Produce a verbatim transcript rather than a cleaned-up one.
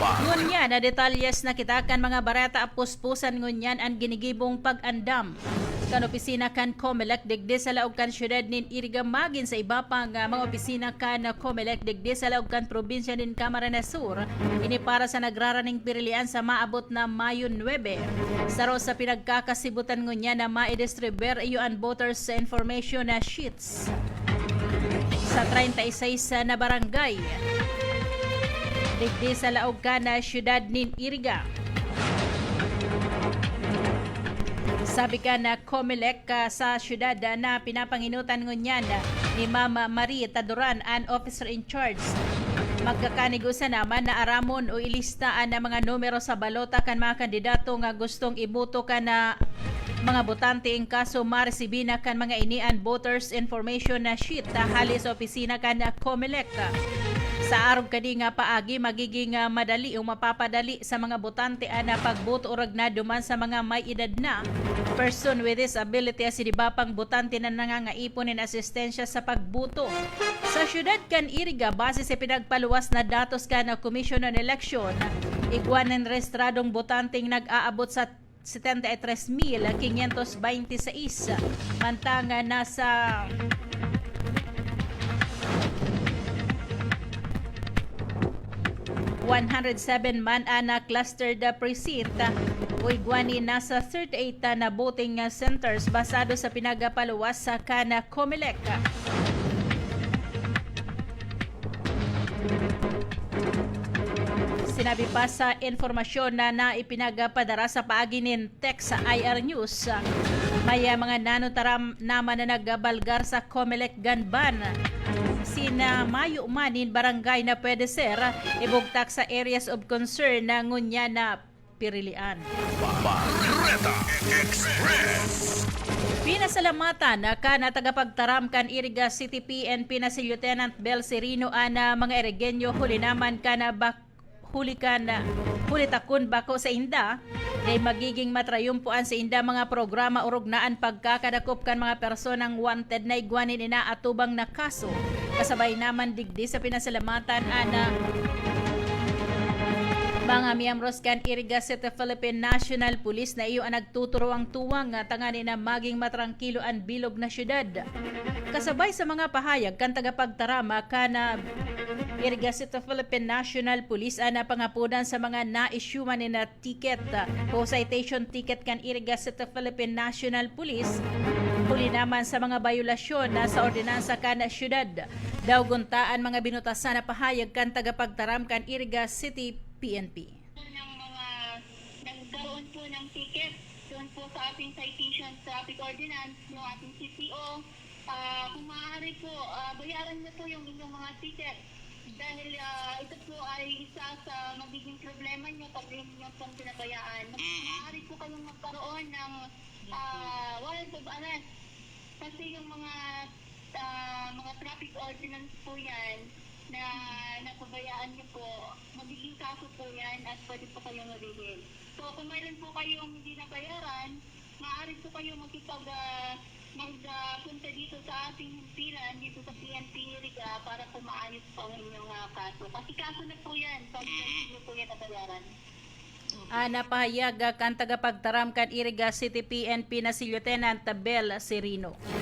Ngunyan na detalyes na kita kan mga bareta puspusan ngunyan an ginigibong pag-andam kan opisina kan Comelec digdi sa laog kan siyudad nin Iriga magin sa iba pang, ah, mga opisina kan Comelec digdi sa laog kan probinsya nin Camarines Sur. Ini para sa nagraraning pirilian sa maabot na Mayo nuebe. Saro sa pinagkakasibutan ngunyan na maidistribuir iyo an voters information na sheets sa treinta y seis na barangay digdi sa laog kan siyudad nin Iriga. Sabi kan Comelec, ah, sa siyudad, ah, na pinapanginutan ngunyan, ah, ni Ma'am Marie Taduran, an officer in charge. Magkakanigo sana man na aramon o ilista an mga numero sa balota kan mga kandidato nga gustong iboto kan, ah, mga botante, in kaso maresibi na kan mga ini an voters information na sheet, ah, hali sa opisina kan, ah, Comelec. Sa arog kani nga paagi, magiging, ah, madali o mapapadali sa mga botante an, ah, pagboto orog na duman sa mga may edad na, person with disability asin iba pang botante na nangangaipon nin asistensya sa pagboto. Sa siyudad kan Iriga, base sa pinagpaluwas na datos kan Commission on Election, igwa nin rehistradong botanteng nag-aabot sa setenta y tres mil quinientos veintiseis, mantang nasa one hundred seven man an clustered precinct o igwa ni nasa thirty-eight na voting centers, basado sa pinagpaluwas kan Comelec. Sinabi pa sa impormasyon na, na ipinagpadara sa paagi nin text sa I R News, may, ah, mga nanutaram naman na nagbalgar sa Comelec Ganban. Sina mayo man nin barangay na pwede ser ibugtak sa areas of concern na ngunyan na pirilian. Bareta Express. Pinasalamatan na kan tagapagtaram kan Iriga City P N P na si Lieutenant Bel Serino an, ah, mga Irigenyo huli naman kan, ah, bak-, huli kan, ah, huli ta kun bako sa inda, dai magiging matrayumpo an sa inda mga programa orog na an pagkakadakop kan mga personang wanted na igwa nin inaatubang na kaso. Kasabay naman digdi sa pinasalamatan an, ah, mga miyembros kan Iriga City Philippine National Police na iyo an nagtuturuwang-tuwang, ah, tanganing na maging matrangkilo an bilog na syudad. Kasabay sa mga pahayag kan tagapagtaram, ah, kan, ah, Iriga City Philippine National Police an, ah, pangapodan sa mga na-issue man na ticket, ah, o citation ticket kan Iriga City Philippine National Police, huli naman sa mga bayolasyon na sa ordinansa kan syudad. Daw gunta an mga binutasan na pahayag kan tagapagtaram kan Iriga City P N P. Ng mga nagkaroon po ng ticket doon po sa ating citation traffic ordinance, yung ating C T O, ah, kung maaari po, ah, bayaran niyo po yung inyong mga ticket. Dahil, ah, ito po ay isa sa magiging problema niyo pag yun yung pong pinabayaan. Maaari po kayong magkaroon ng, ah, warrant of arrest. Kasi yung mga, ah, mga traffic ordinance po yan na napabayaan niyo po, magiging kaso po yan at pwede po kayong hulihin. So, kung mayroon po kayong hindi nabayaran, maaari po kayo makipag, ah, mag, ah, punta dito sa ating himpilan, dito sa P N P Iriga, para po maayos po ang inyong, ah, kaso. Kasi kaso na po yan, pag hindi niyo po yan nabayaran. Ah, napahayag, ah, kan tagapagtaram kan Iriga City P N P na si Lieutenant Bel Serino.